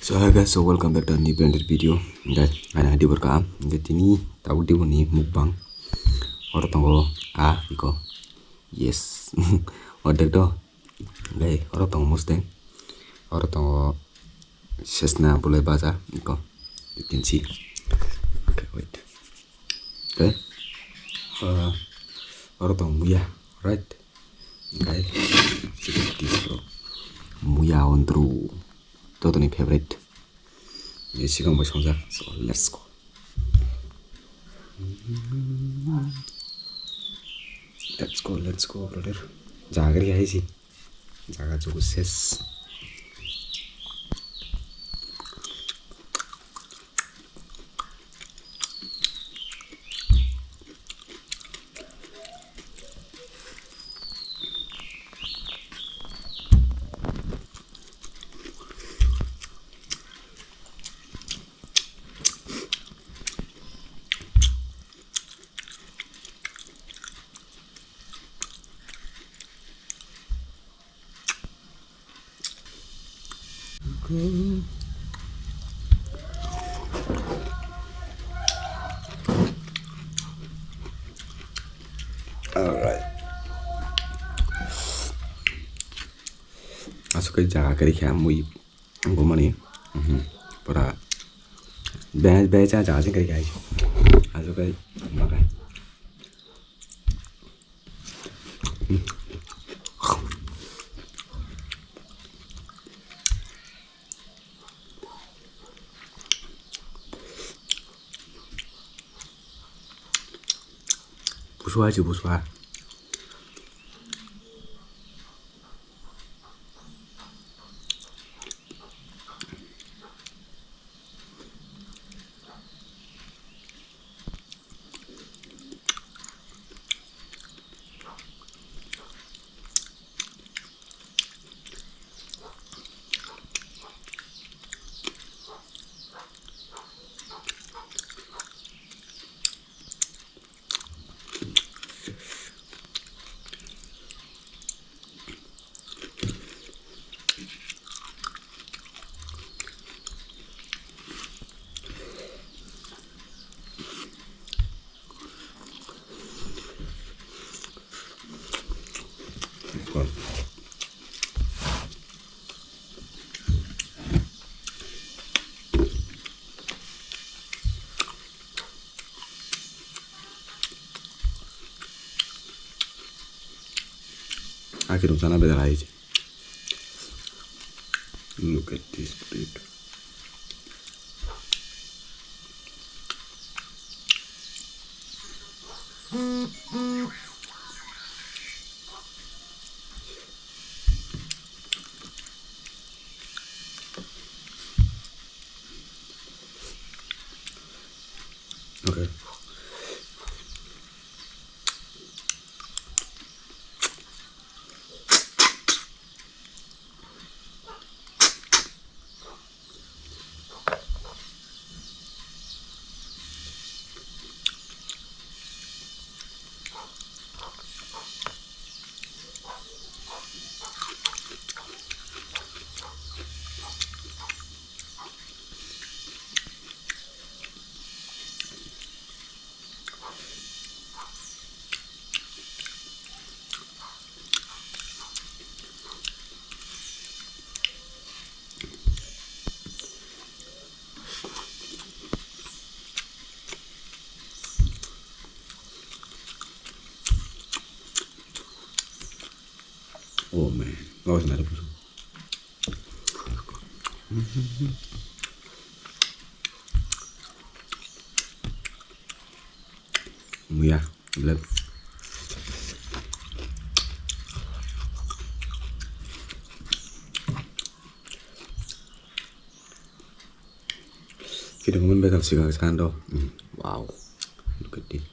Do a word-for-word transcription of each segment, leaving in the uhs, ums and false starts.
So hi guys, so welcome back to a new branded video. Guys, ani hadi borka. Guys, tini tabuk dibo ni mukbang. Oro tongo a iko. Yes. Ordek do. Guys, oro tongo musteng. Oro tongo sesna bulai baja iko. You can see. Okay, wait. Okay. Uh, oro tongo muya, right? Guys, muya ondru. Totoni favorite. Ye sikang bai songjak. So, let's go. Let's go, let's go, brother. Jagari hai si. Jaga chuku ses. Alright. Aswk khe jaga kwrwi kha mui bumani. Mhm. Pura bej bej cha jaga sing kwrwi kha. Aswk khe makai. Busua si busua. Akhir sana beda lai. Look at this plate. Okay. Oh man, that was another person. Yeah, blood. Kita ngomong betul sih kak Sando. Hmm, wow, look at this.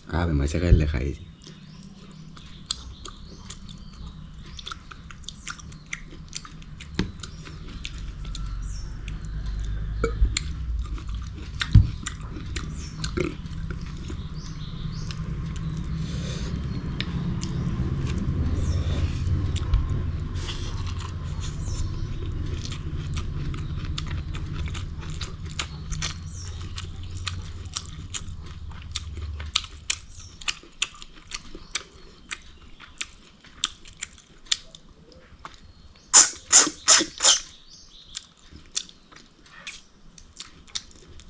Abi maisa kai le khai.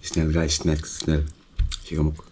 Snel, guys, snack, snel. Hikamuk.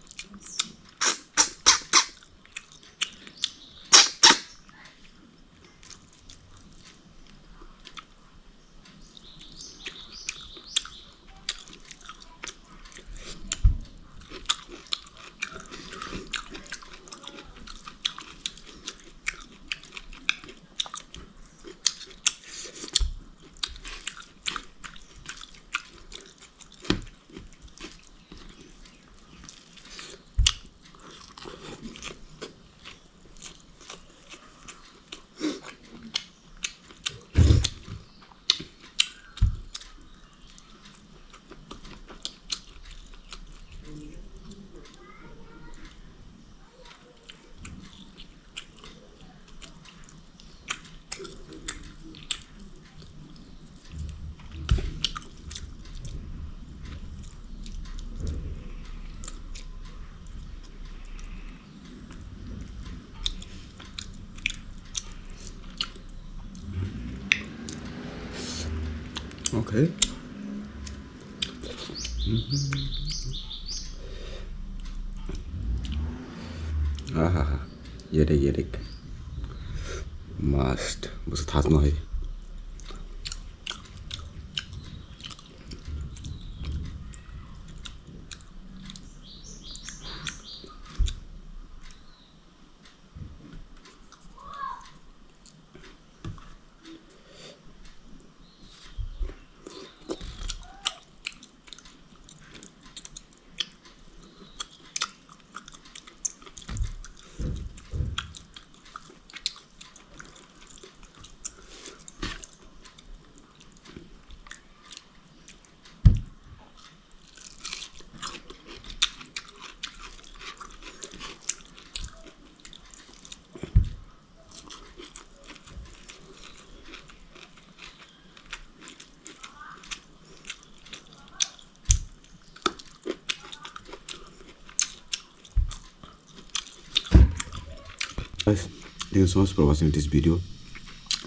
Okay. Ahaha. Yedek, yedek. Must. Bwsa thas no hai. Guys, thank you so much for watching this video.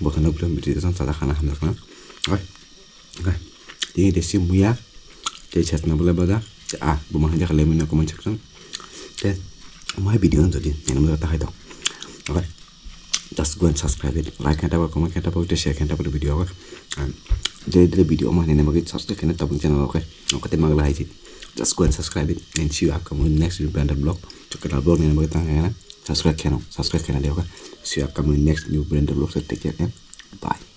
Bo kheno film video jang sada khana hamjakna. Okay. Okay. Tini desi muya. Tei sesna bole bada. Ah, bo mahanja khalai mino comment section. Te, my video jodi, nang mo ta hai do. Okay. Just go and subscribe it. Like khe tabo, comment khe tabo, share khe tabo video, okay? And daily, daily video ma nene bagwi subscribe khe tabo channel, okay? Okay, te magla hai ji. Just go and subscribe it and see you upcoming next new brand vlog. Chokera vlog nene bagwi tang khe subscribe khe no, subscribe khe na de, okay? See you upcoming next new brand vlog. So take care and bye.